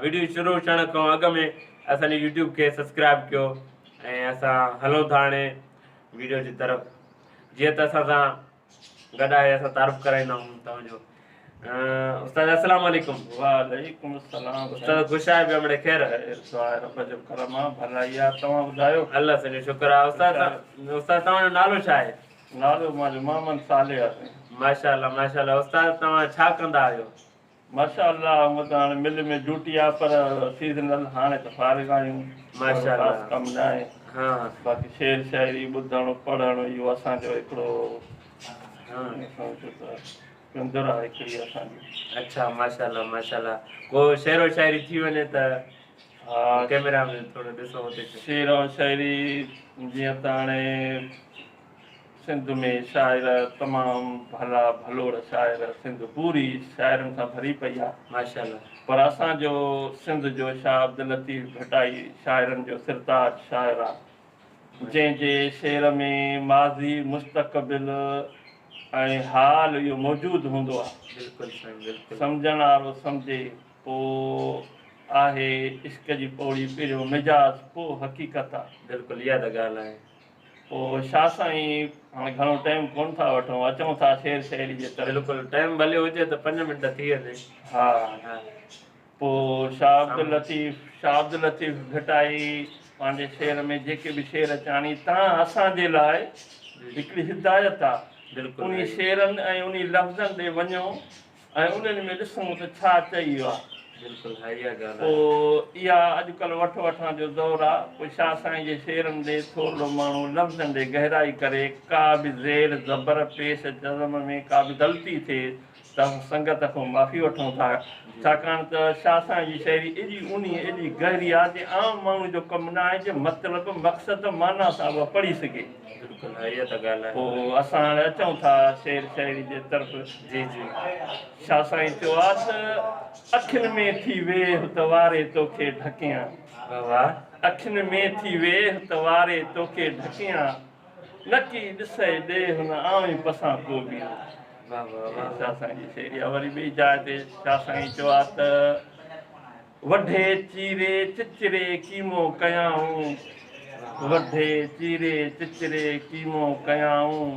Video شروع ٿيڻ کان اڳ ۾ اسان جي يوٽيوب کي سبسڪرائب ڪيو ۽ اسان هلون ٿا هاڻي وڊيو جي طرف جيئن ته اسان سان گڏ آهي اسان تعارف ڪرائيندا آهيون توهان جو استاد السلام عليڪم. وعليڪم السلام. استاد خوش آهيو پيا مڙي خير؟ خير سواء رب جو ڪرم آ ڀلائي آ توهان ٻڌايو؟ الله سائين جو شڪر آ. استاد استاد توهان جو نالو ڇا آهي؟ نالو منهنجو محمد صالح آ. ماشاءالله ماشاءالله. استاد توهان ڇا ڪندا آهيو؟ ماشاء الله هونء ته هاڻي مل ۾ ڊيوٽي آ پر سيزنل هاڻي ته فارغ آهيون. ماشاء الله. خاص ڪم نه آهي. ها. باقي شعر شاعري ٻڌڻ پڙهڻ اهو اسان جو هڪڙو سمجهو ته پندر آهي هڪڙي اسان جي. اڇا ماشاء الله ماشاء الله. ڪو شعر و شاعري ٿي وڃي ته ها ڪيميرا ۾ ٿورو ڏسو اتي. شعر و شاعري جيئن ته هاڻي سنڌ ۾ شاعر تمام ڀلا ڀلوڙ شاعر سنڌ پوري شاعرن سان ڀري پئي آ. ماشاءالله. پر اسان جو سنڌ جو شاهه عبداللطيف ڀٽائي شاعرن جو سرتاج شاعر آ جنهن جي شعر ۾ ماضي مستقبل ۽ حال اهو موجود هوندو آ. بلڪل سائين بلڪل. سمجهڻ وارو سمجهي پوء آهي عشق جي پوڙي پهريون مجاز پوء حقيقت آ. بلڪل اها ته ڳالهه آهي. پوء شاهه سائين هاڻي گهڻو ٽائيم ڪونه ٿا وٺون اچون ٿا شعر شاعري جي طرف. بلڪل ٽائيم ڀلي هجي ته 5 منٽ ٿي وڃي. ها پوء شاهه عبداللطيف شاهه عبداللطيف ڀٽائي پنهنجي شعر ۾ جيڪي به شعر چاڻي تان اسان جي لاء هڪڙي هدايت آ. بلڪل. انهي شعرن ۽ انهي لفظن ڏي وڃو ۽ انهن ۾ ڏسون ته ڇا چئي ويو آ. بلڪل ها اها ڳالهه آهي. پوء اها اڄڪلهه وٺ وٺان جو دور آ. پوء شاهه سائين جي شعرن ڏي ٿورڙو ماڻهو لفظن ڏي گهرائي ڪري ڪا به زير زبر پيش جزم ۾ ڪا به غلطي ٿئي ته اسان سنگت کان معافي وٺون ٿا ڇاڪاڻ ته شاهه سائين جي شاعري ايڏي اونهي ايڏي گهري آ جي عام ماڻهو جو ڪم نه آهي جي مطلب مقصد معنيٰ سان اها پڙهي سگهي. بلڪل ها اها ته ڳالهه آهي. پوء اسان هاڻي اچون ٿا شعر شاعري جي طرف. جي جي. شاهه سائين چيو آ ته اکين ۾ ٿي ويهه ته واري توکي ڍڪيان. واهه واهه. اکين ۾ ٿي ويهه ته واري توکي ڍڪيان نڪي ڏسئي ڏيهه نه آئون پسان ڪو ٻيو. واهه واهه واهه. شاهه سائين جي شاعري آ. وري ٻي جاء تي شاهه سائين چيو آ ته وڍي چيري چچري قيمو ڪيائون وڍي چيري چچري قيمو ڪيائون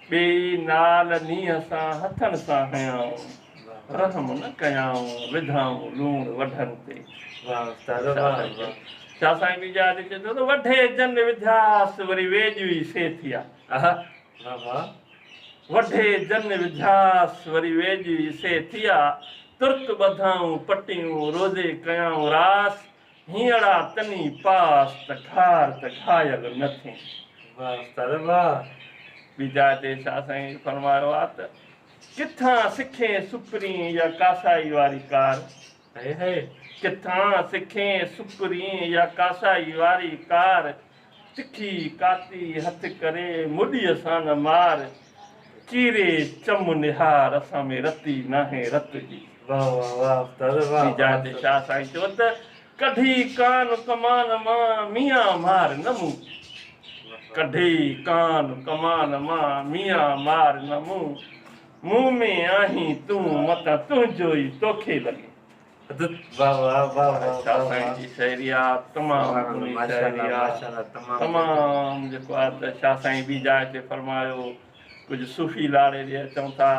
ٻئي نال نينهن سان هٿن سان هنيائون رحم نه ڪيائون وڌائون لوڻ وڍن تي. واهه استاد واهه واهه. شاهه سائين ٻي جاء تي چئي ٿو ته وڍي جن وڌياس وري ويڄ ئي سي ٿيا. آها واهه واهه. وڍي جن وڌياس وري ويڄ ئي سي ٿيا ترت ٻڌائون پٽيون روزي ڪيائون راس هينئڙا تني پاس ته گهار ته گهايل نه ٿئين. واهه استاد واهه. ٻي جاء تي شاهه سائين فرمايو آ ته ڪٿان سکين سپرين يا ڪاسائي واري ڪار. هي هي. ڪٿان سکين سپرين يا ڪاسائي واري ڪار تکي ڪاتي هٿ ڪري مڏيء سان نه مار چيري چم نهار اسان ۾ رتي ناهي رت جي. واهه واهه واهه استاد واهه. ٻي جاء تي شاهه سائين چيو ته ڪڍي ڪان ڪمان مان ميان مار نه مون ڪڍي ڪان ڪمان مان ميان مار نه مون مون ۾ آهين تون متان تنهنجو ئي توکي لڳي. واهه واهه واهه واهه. شاهه سائين جي شاعري آ تمام اونهي شاعري آ تمام جيڪو آ ته شاهه سائين ٻي جاء تي فرمايو ڪجهه صوفي لاڙي ڏي اچون ٿا.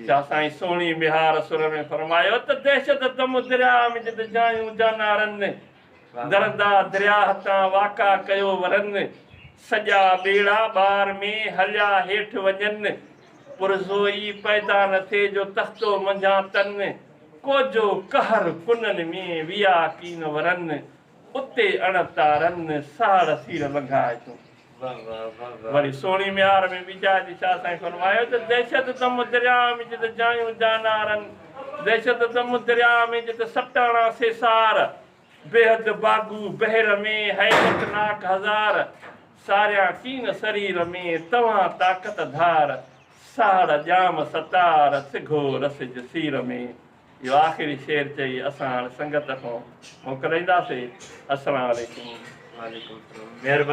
شاهه سائين سهڻي ميهار سر ۾ فرمايو ته دهشت دم درياء ۾ جت جايون جانارن درندا درياهه تان واڪا ڪيو ورن سڄا ٻيڙا ٻار ۾ هليا هيٺ وڃن پرزو ئي پيدا نه ٿئي جو تختو منجهان تن ڪوجو قهر ڪنن ۾ ويا ڪين ورن اتي اڻ تارن ساڙ سير لنگهائي تون. وري سهڻي ميهار ۾ ٻي جاء تي شاهه سائين فرمايو ته دهشت دم درياء ۾ جت جايون جانارن دهشت دم درياء ۾ جت سٽاڻا سيسار بيحد باغو بحر ۾ هيبتناڪ هزار ساريان ڪين سرير ۾ توهان طاقت ڌار ساڙ ڄام ستار سگهو رسج سير ۾. اهو آخري شعر چئي اسان هاڻ سنگت کان موڪلائينداسي. السلام عليڪم. وعليڪم السلام مهرباني.